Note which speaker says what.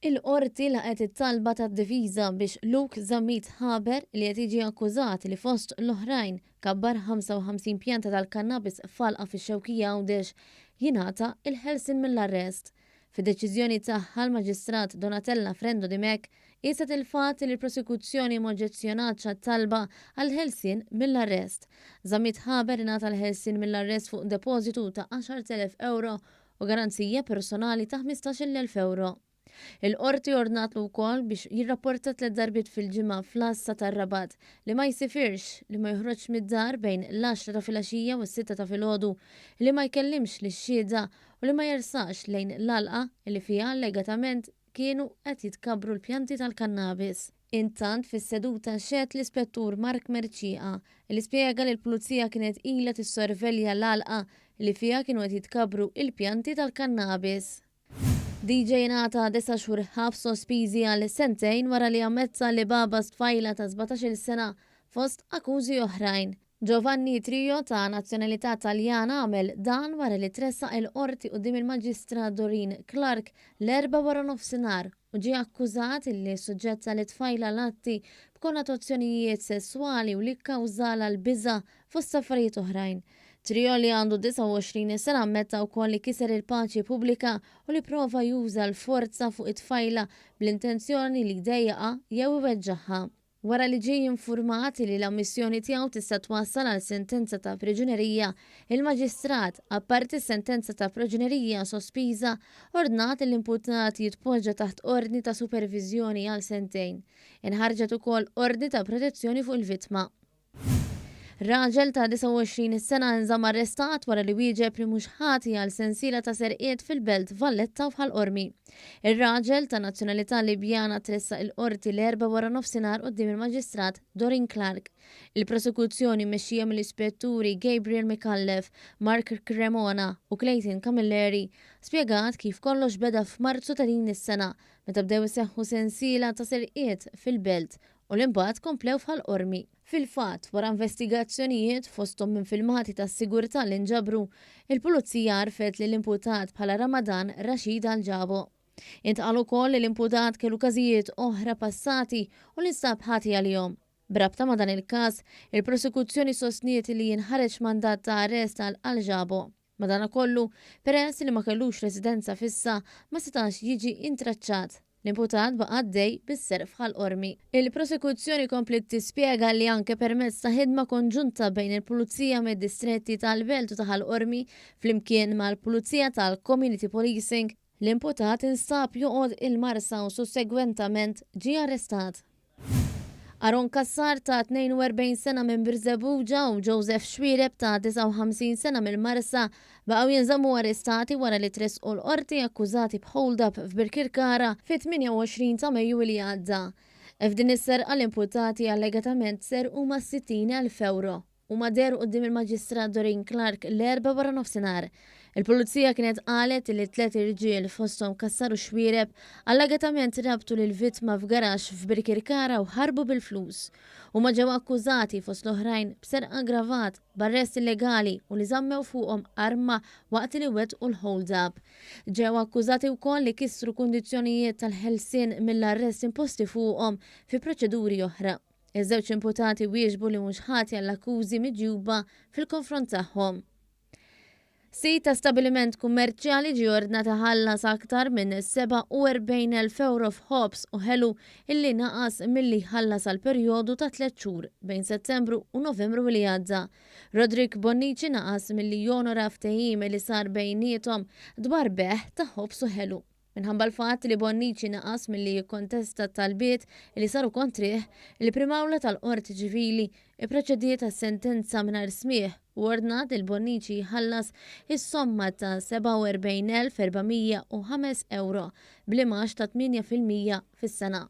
Speaker 1: Il-Qorti laqgħet it-talba tad-difiża biex Luke Zammit Haber li qed jiġi akkużat li fost l-oħrajn kabbar 55 pjanta tal-kannabis f'għalqa fix-Xewkija Għawdex jingħata l-ħelsien mill-arrest. Fid-deċiżjoni tagħha l-Maġistrat Donatella Frendo Dimech qieset il-fatt li l-prosekuzzjoni m'oġġezzjonatx għat-talba għall-ħelsien mill-arrest. Zammit Haber ingħata l-ħelsien mill-arrest fuq depożitu ta' 10,000 ewro u garanzija personali ta' 15,000 ewro. Il-Qorti ordnatlu wkoll biex jirrapporta tlett darbiet fil-ġimgħa fl-għassa tar-Rabat, li ma jsifirx, li ma joħroġx mid-dar bejn l-għaxra ta' filgħaxija u s-sitta ta' filgħodu, li ma jkellimx lix-xhieda u li ma jersaqx lejn l-għalqa li fiha allegatament kienu qed jitkabbru l-pjanti tal-kannabis. Intant fis-seduta xehed l-Ispettur Mark Mercieca li spjega li l-Pulizija kienet ilha tissorvelja l-għalqa li fiha kienu qed jitkabbru il-pjanti tal-kannabis. DJ ingħata disa' xhur ħabs sospiżi għal sentejn wara li ammetta li bagħbas tfajla ta' 17-il sena fost akkużi oħrajn. Giovanni Trio ta' nazzjonalità Taljana għamel dan wara li tressaq il-Qorti quddiem il-Maġistrat Doreen Clarke l-Erbgħa waranofsinhar u ġie akkużat li ssuġġetta lit-tfajla l-atti b'konnotazzjonijiet sesswali u li kkawżalha l-biża' fost affarijiet oħrajn. Trio li għandu 29 sena ammetta wkoll li kiser il-paċi pubblika u li pprova juża l-forza fuq it-tfajla bl-intenzjoni li jdejjaqha jew iweġġagħha. Wara li ġie infurmat li l-ammissjoni tiegħu tista' twassal għal sentenza ta' priġunerija, il-Maġistrat, apparti s-sentenza ta' proġunerija sospiża, ordnat li l-imputat jitpoġġa taħt ordni ta' superviżjoni għal sentejn. Inħarġet ukoll ordni ta' protezzjoni fuq il-vittma. Raġel ta' 29 sena nżamm arrestat wara li wieġeb li mhux ħati għal sensiela ta' serqiet fil-Belt Valletta u f'Ħal Qormi. Ir-raġel ta' nazzjonalità Libjana tressaq il-Qorti l-Erbgħa waranofsinhar quddiem il-Maġistrat Doreen Clarke. Il-prosekuzzjoni mmexxija mill-Ispetturi Gabriel Micallef, Mark Cremona u Clayton Camilleri spjegat kif kollox beda f'Marzu ta' din is-sena meta bdew iseħħu sensiela ta' serqiet fil-Belt u li mbagħad komplew f'Ħal Qormi. Fil-fatt, wara investigazzjonijiet, fosthom minn filmati tas-sigurtà li nġabru, il-Pulizija għarfet lill-imputat bħala Ramadan Rashid Aljabo. Intqal ukoll li l-imputat kellu każijiet oħra passati u li nstab ħati għalihom. B'rabta ma' dan il-każ, il-Prosekuzzjoni sostniet li jinħareġ mandat ta' arrest għal Aljabo. Madanakollu, peress li ma kellux residenza fissa, ma setax jiġi intraċċat. L-imputat baqa' għaddej bis-serq f'Ħal Qormi. Il-Prosekuzzjoni kompliet tispjega li anke permezz ta' ħidma konġunta bejn il-Pulizija mid-distretti tal-Belt u ta' Ħal Qormi flimkien mal-Pulizija tal-Community Policing, L-imputat instab joqgħod il-Marsa u sussegwentament ġie arrestat. Aaron Cassar ta' 42 sena minn Birżebbuġa u Joseph Xuereb ta' 59 sena mill-Marsa baqgħu jinżammu arrestati wara li tressqu l-Qorti akkużati b'hold-up f'Birkirkara fit-28 ta' Mejju li għadda. F'din is-serqa l-imputati allegatament serqu mas-60,000 ewro. Huma dehru quddiem il-Maġistrat Doreen Clarke l-Erbgħa waranofsinhar. Il-Pulizija kienet qalet li t-tliet irġiel, fosthom Cassar u Xuereb, allegatament rabtu lill-vittma f'garaxx f'Birkirkara u ħarbu bil-flus. Huma ġew akkużati, fost l-oħrajn, b'serq aggravat, b'arrest illegali u li żammew fuqhom arma waqt li wettqu l-hold-up. Ġew akkużati wkoll li kisru kundizzjonijiet tal-ħelsien mill-arrest imposti fuqhom fi proċeduri oħra. Iż-żewġ imputati wieġbu li mhux ħati għall-akkużi miġjuba fil-konfront tagħhom. Sid ta' stabiliment kummerċjali ġie ordnat iħallas aktar minn 47,000 ewro f'ħobż u ħelu illi naqas milli jħallas għal perjodu ta' tlett xhur bejn Settembru u Novembru li għadda. Roderick Bonnici naqas milli jonora ftehim li sar bejniethom dwar bejgħ ta' ħobż u ħelu. Minħabba l-fatt li Bonnici naqas milli jikkontesta t-talbiet li saru kontrih, il-Prim Awla tal-Qorti Ċivili pproċediet għas-sentenza mingħajr smigħ u ordnat lil Bonnici jħallas is-somma ta' 47,405 ewro bl-imgħax ta' 8% fis-sena.